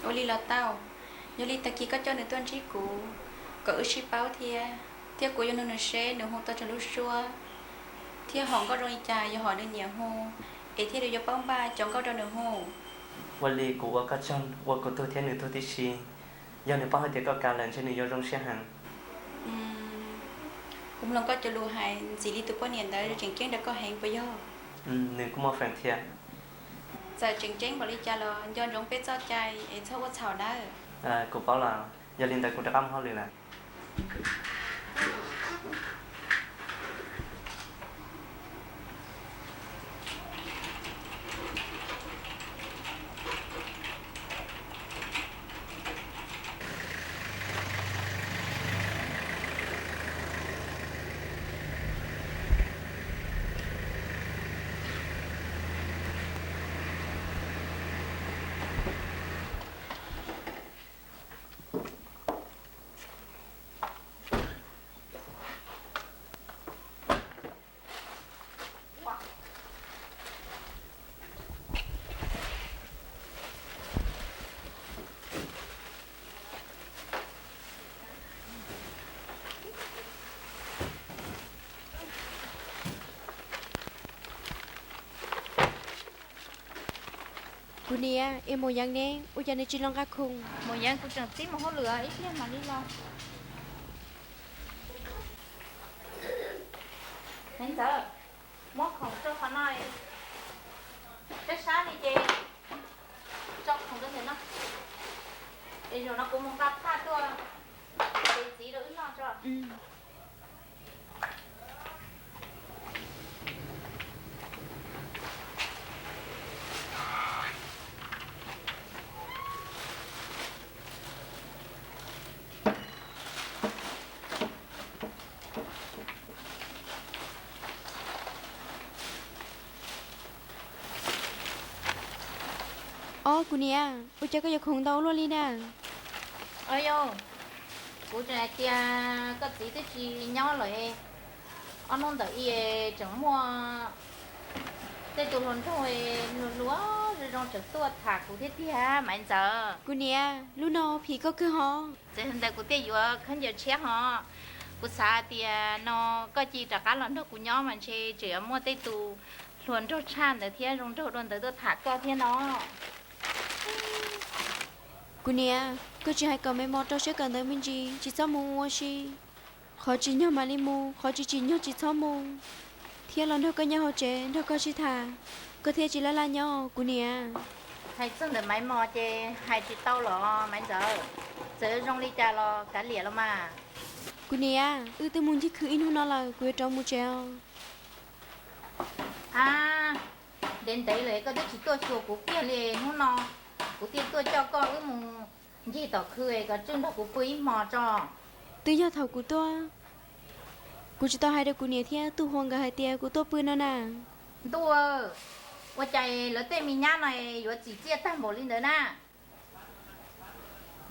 Ua li los tau, yog li tag kis koj coj nws tuaj ntsib kuv, kom wb sib paub thiab, thiab kuv yuav nug nws seb nws hu tau rau lub suab thiab hom nkauj zoo li cas, yog hom nws nyiam hu, es thiaj li yuav paub npaj cov nkauj rau nws hu. Ua li kuv ua koj tsaug, ua kuv tug thiab nws tug tib si. Yog nws paub hais tias koj kam lawm ntshe nws yuav zoo siab heev. Kuv mloog koj cov lus hais ntxim li tus poj niam ntawd tseem ceeb rau koj heev puas yog? Nws kuj muaj feem thiab. Txawm tseem ceeb npaum li cas los nco ntsoov peb txoj cai es txhob ua txhaum nawb. Kuv paub lawm, yog li ntawd kuv rov qab mus hauj lwm lawm. Kuv niam, es Maum Yeev ne, ua cas nws tsis los nqa khoom? Maum Yeev, kuv tseem txib mus hauj lwm ib pliag mam li los. Ntxawm, muab khoom tso qhov no, sab sab li ces tso khoom rau ntawm no, es zaum no kuv mus nqa phaj tuaj, ces txiv rau wb noj tso. Ob, kuv niam, ua cas koj yuav khoom ntau luaj li na? Yog, kuv tseem hais tias koj txiv twb tsis nyob lawm, ob hnub ntawm ib tseem muaj tej tus hluas nraug hluas hluas zoo zoo tseem tuaj tham kuv thiab tiag Maiv Ntxawm. Kuv niam, lub no phim koj kawg hov. Txawm ntawd kuv thiaj yuav khaub ncaws tshiab hov. Kuv xav hais tias no koj cia li rov qab los nrog kuv nyob mas ntshe tseem yuav muaj tej tus hluas nraug tshaj ntawd thiab zoo nraug dua ntawd tuaj tham koj thiab no. Kuv niam, koj tsis hais kom Maiv Mos rau siab kawm ntawv me ntsis, tsis txhob mus ua si. Qhov tsim nyog mam li mus, qhov tsis tsim nyog tsis txhob mus. Thiab los nrog koj nyob hauv tsev nrog koj sib tham, koj thiaj tsis laj laj nyob kuv niam. Hais txog ntawm Maiv Mos ces hais tsis tau los Maiv Ntxawm, txawm zoo li cas los kav liam los mas. Kuv niam, wb twb mus ncig khw ib hnub no lawm, kuv yuav rov mus tsev os. A, ntev ntev lawm koj twb tsis tuaj xyuas kuv kiag li, hnub no kuv thiaj tuaj coj koj wb mus ncig tom khw kom tswj nrog kuv pw ib hmos tso. Twb yog thaum kuv tuaj, kuv tsis tau hais rau kuv niam thiab Tuj Huas nkawd hais tias kuv tuaj pw no na. Ntuj, ua cas lawv tej me nyab no yuav txim txiaj tag npaum li ntawd na?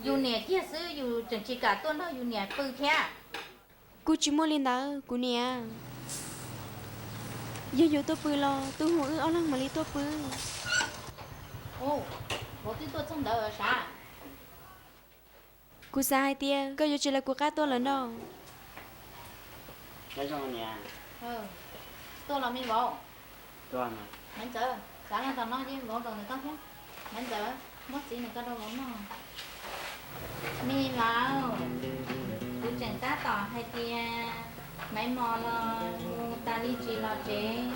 Yus niam kiag xwb yus tseem tsis kam tuaj nrog yus niam pw thiab. Kuj tsis muaj li ntawd kuv niam. Yog yuav tuaj pw los Tuj Huas wb ob leeg mam li tuaj pw. Vauv twb tuaj txog ntawd sav. Kuv xav hais tias koj yuav tsis lawv kuv qab tuaj lawm no. Nyob zoo niam. Tuaj los me vauv? Tuaj. Maiv Ntxawm, xav los tom no ces vauv los ntawm koj thiab. Maiv Ntxawm, muab txiv ntawm koj rau vauv noj. Me vauv, kuv tseem tab tom hais tias Maiv Mos los mus tas li tsis los tsev,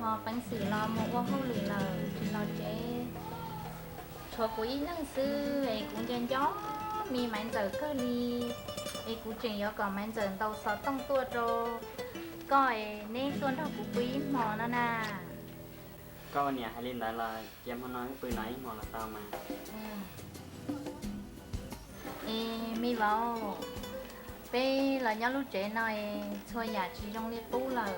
ho Peev Xwm los mus ua hauj lwm lawm tsis los tsev. Tshuav kuv ib leeg xwb es kuv nco nco me Maiv Ntxawm kawg li, es kuv tseem yuav kom Maiv Ntxawm ntaus xov tooj tuaj rau koj es neb tuaj nrog kuv pw ib hmos no na. Koj ua niam hais li ntawd los cia hmo no wb pw no ib hmos los tau mas. Es me vauv, peb los nyob lub tsev no es txhua yam tsis zoo li qub lawm.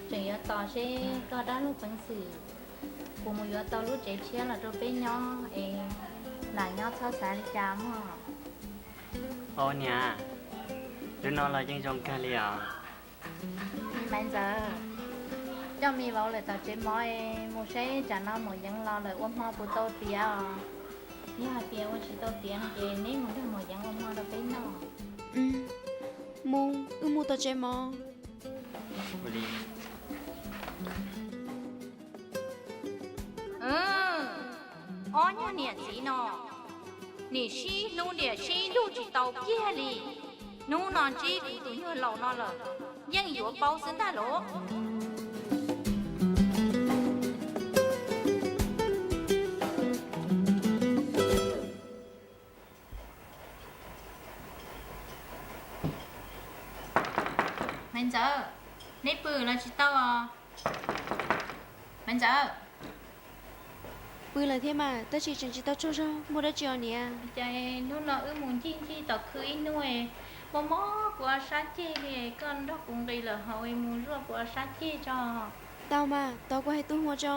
Tseem yuav tos seb koj dab laug Peev Xwm puas mus yuav tau lub tsev tshiab los rau peb nyob es lam nyob txhob xav li cas mog. Ua niam, lub no los yeej zoo kawg li os. Me Maiv Ntxawm, coj me vauv lawm tom tsev mov es mus saib tsam no Maum Yeev los lawm ua hmo puas tau tiav os. Yog hais tias ua tsis tau tiav no ces neb mus nrog Maum Yeev ua hmo rau peb noj. Mus, wb mus tom tsev mov. Ob nyuag niam txiv no, nim sib hlub tias sib hlub tsis tau kiag li. Hnub no ntsib kuv tus nyuag laus no lawm, yeej yuav paub xwb ntag lauj. Maiv Ntxawm, neb pw los tsis tau os? Maiv Ntxawm. Pw lawm thiab mas, tab sis tseem tsis tau tsaug zog, muaj dab tsi os niam? Ces hnub no wb mus ncig ncig tom khw ib hnub, mob mob kuv ob sab ceg li, koj nrog kuv nqis lawm hauv mus zuaj kuv ob sab ceg tso. Tau mas, tos kuv hais tub hmo tso.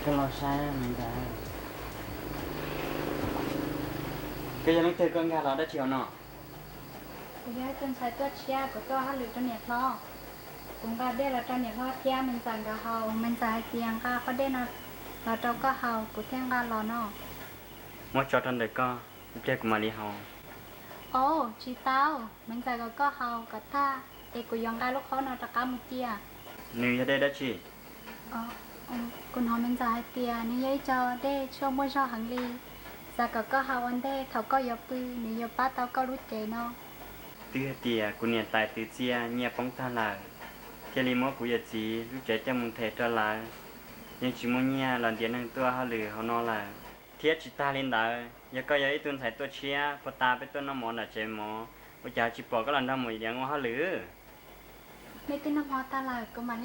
Koj los saib me ntag. Koj yog leej twg, koj nkag los dab tsi hauv no? Kuv yog ib tug ntxhais tuaj tshiab, kuv tuaj hauj lwm rau niam hlob. Kuv nqa dej los rau niam hlob thiab me ntxawm nkawd haus. Me ntxawm hais tias nqa pob dej no los rau koj haus, kuv thiaj nqa los no. Muab tso rau ntawm koj, ib pliag kuv mam li haus. Au, tsis tau, me ntxawm kom koj haus kom tag es kuv yuav nqa lub khob no rov qab mus cia. Nws yog dej dab tsi? Kuv hnov me ntxawm hais tias nws yog ib co dej tshuaj muaj zog heev li. Xav kom koj haus ua ntej thaum koj yuav pw, nws yuav pab tau koj lub cev no. Twb hais tias kuv niam tais twv txiaj nyiaj poob tag lawm, thiaj li muab kuv yawm txiv lub tsev coj mus them rau lawv. Yeej tsis muaj nyiaj los ntiav neeg tuaj hauj lwm hauv no lawm. Thiab tsis tag li ntawd, yog koj yog ib tug ntxhais tuaj tshiab, puag ta peb tuaj noj mov nram tsev mov, ua cas tsis pom koj los nrog Maum Yeev ua hauj lwm? Nej twb noj mov tag lawm, kuv mam li